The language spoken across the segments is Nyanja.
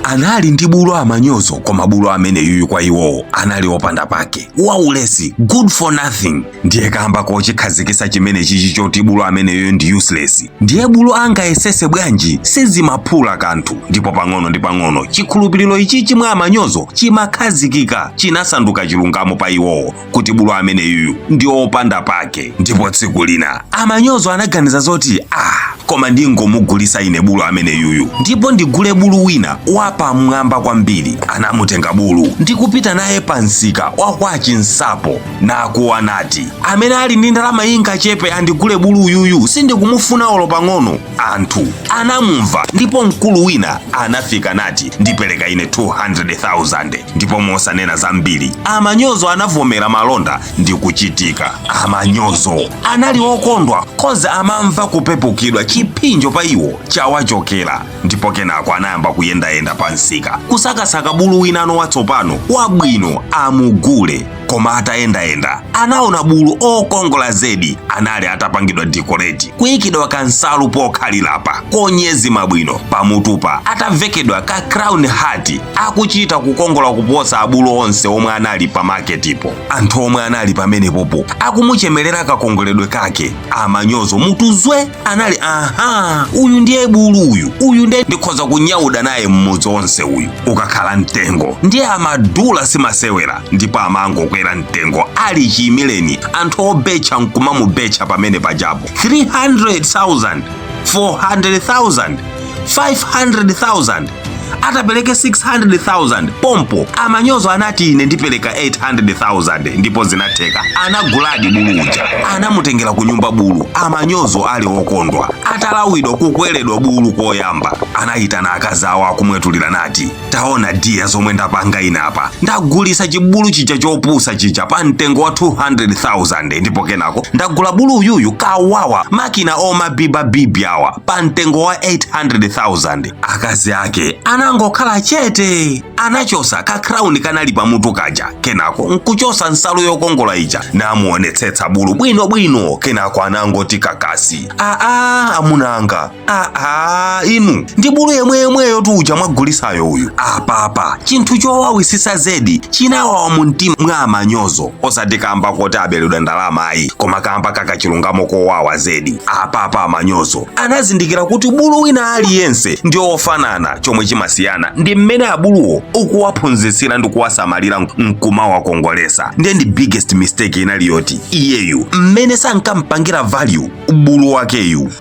Anali ndi bulu amanyozo, koma bulu ameneyuyu kwa iwowo anali opanda pake, waulesi, good for nothing. Ndiye kamba kochikhazikisa chimene chichi choti bulu ameneyo ndi useless, ndiye bulu angayesese bwanji sizimaphula kanthu. Ndipo pang'ono ndi pang'ono chikhulupiriro ichichi mwa amanyozo chimakhazikika, chinasanduka chilungamo pa iwowo kuti bulu ameneyuyu ndi opanda pake. Ndipo tsiku lina amanyozo anaganiza zoti, "Ah, koma ndingomugulisa ine bulu ameneyuyu ndipo ndigule bulu wina wapamwamba kwambiri." Anamutenga bulu ndi kupita naye pa msika wa kwa Chinsapo nakuwa nati, "Amene ali ndi ndalama ingachepe andigule bulu uyuyu, sindikumufuna olo pang'ono." Anthu anamumva ndipo mkulu wina anafika nati, "Ndipereka ine 200,000." Ndipo mosanena zambiri amanyozo anavomera malonda ndi kuchitika. Amanyozo anali okondwa 'cause amamva kupepukidwa, chipsinjo pa iwo chawachokera. Ndipo kenako anayamba kuyendayenda pa msika kusakasaka bulu winano watsopano wabwino amugule. Koma atayendayenda anaona bulu okongola zedi, anali atapangidwa decorate, kuyikidwa kansalu pokhalirapa konyezima bwino, pamutupa atavekedwa ka crown hat, akuchita kukongola kuposa abulu onse omwe anali pa maketipo. Anthu omwe anali pamenepopo akumuchemerera kakongoledwe kake. Amanyozo mutuzwe anali, "Aha, uyu ndiye bulu uyu, uyu ndiye ndikhoza kunyauda naye mmudzi onse uyu." Ukakhala mtengo ndiye amadula, simasewera, ndipo amangokwera mtengo ali chiyimileni, anthu obetcha nkumamubetcha pamene pajapo 300,000, 400,000, 500,000, atapereke 600,000 pompo amanyozo anati, "Ine ndipereka 800,000." Ndipo zinatheka, anaguladi bulu uja, anamutengera ku nyumba bulu. Amanyozo ali okondwa atalawidwa kukweredwa bulu koyamba, anayitana akazi awo akumwetulira nati, "Taona dear, zomwe ndapanga ine apa. Ndagulisa chibulu chija chopusa chija pa mtengo wa 200,000, ndipo kenako ndagula bulu uyuyu kawawa makina omabibabibi awa pa mtengo wa 800,000." Akazi ake anangokhala chete. Anachosa ka crown kanali pamutu kaja, kenako nkuchosa nsalu yokongola ija, namuonetsetsa bulu bwinobwino. Kenako anangoti kakasi, "Aa, amunanga, aa, inu ndi bulu yemweyemweyo tuja mwagulisayo uyu." Apapa chinthu chowawisisa zedi chinawawa mu mtima mwa amanyozo, osati kamba koti aberedwa ndalama ayi, koma kamba kakachilungamo kowawa zedi. Apapa amanyozo anazindikira kuti bulu wina aliyense ndi ofanana, chomwe chimasiyana ndi mmene abuluwo ukuwaphunzitsira ndi kuwasamalira nkumawakongolesa. Ndiye ndi biggest mistake inali yoti iyeyu mmene sankampangira value bulu wakeyu.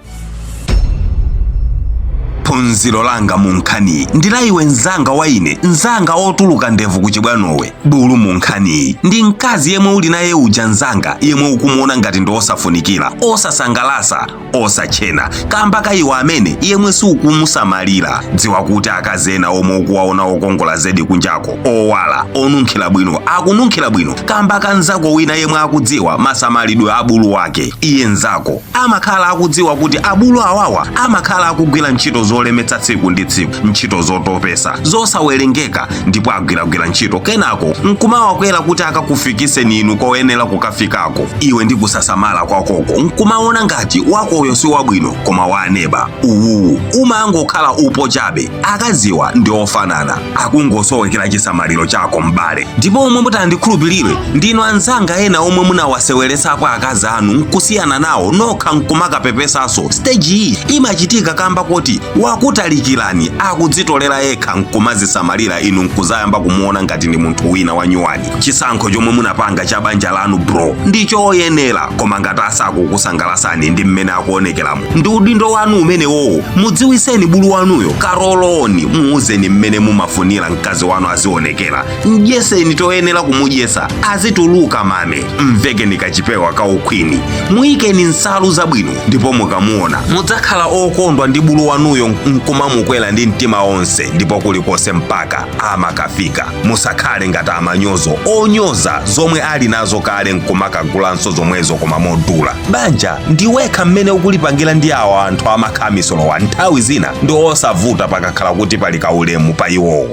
Phunziro langa mu nkhaniyi ndi la iwe mzanga wa ine, mzanga otuluka ndevu kuchibwanowe. Bulu mu nkhaniyi ndi mkazi yemwe uli naye uja, mzanga, yemwe ukumuona ngati ndi osafunikira, osasangalasa, osachena, kamba ka iwe amene yemwe sukumusamalira. Dziwa kuti akazi ena omwe ukuwaona okongola zedi kunjako, owala, onunkhira bwino, akununkhira bwino kamba ka mzako wina yemwe akudziwa masamalidwe a bulu wake. Iye mzako amakhala akudziwa kuti abulu awawa amakhala akugwira ntchito zolemetsa tsiku ndi tsiku, ntchito zotopesa zosawerengeka, ndipo agwiragwira ntchito kenako nkumawakwera kuti akakufikiseni inu koyenera kukafikako. Iwe ndi kusasamala kwakoko nkumaona ngati wakoyo si wabwino, koma wa aneba uwuwu umangokhala upo chabe. Akaziwa ndi ofanana, akungosowekera chisamaliro chako m'bale. Ndipo omwe mutandikhulupirire ndinu anzanga ena omwe munawaseweretsapo akazi anu nkusiyana nawo nokha nkumakapepesaso, stage iyi imachitika kamba koti wakutalikirani, akudzitolera yekha nkumazisamalira, inu nkuzayamba kumuona ngati ndi munthu wina wanyuwani. Chisankho chomwe munapanga cha banja lanu, bro, ndi choyenera, koma ngati asakukusangalasani ndi mmene akuonekeramo, ndi udindo wanu umenewowo. Mudziwiseni bulu wanuyo karoloni, muuzeni mmene mumafunira mkazi wanu azionekera, mdyeseni toyenera kumudyesa, azituluka mame, mvekeni kachipewa ka ukhwini, muyikeni nsalu zabwino, ndipo mukamuona mudzakhala okondwa ndi bulu wanuyo nkumamukwera ndi mtima onse, ndipo kulikonse mpaka amakafika. Musakhale ngati amanyozo onyoza zomwe ali nazo kale nkumakagulanso zomwezo koma modula. Banja ndi wekha mmene ukulipangira ndi awa anthu amakhamisolowa nthawi zina ndi osavuta pakakhala kuti pali kaulemu pa iwowo.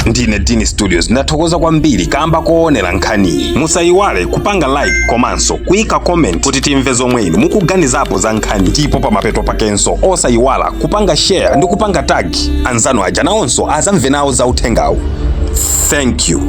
Ndine Dini Studios, ndathokoza kwambiri kamba koonera nkhaniyi. Musayiwale kupanga like komanso kuyika comment kuti timve zomwe inu mukuganizapo za nkhani, ndipo pamapeto pakenso osayiwala kupanga share ndi kupanga tag anzanu aja, nawonso azamve nawo za uthengawu. Thank you.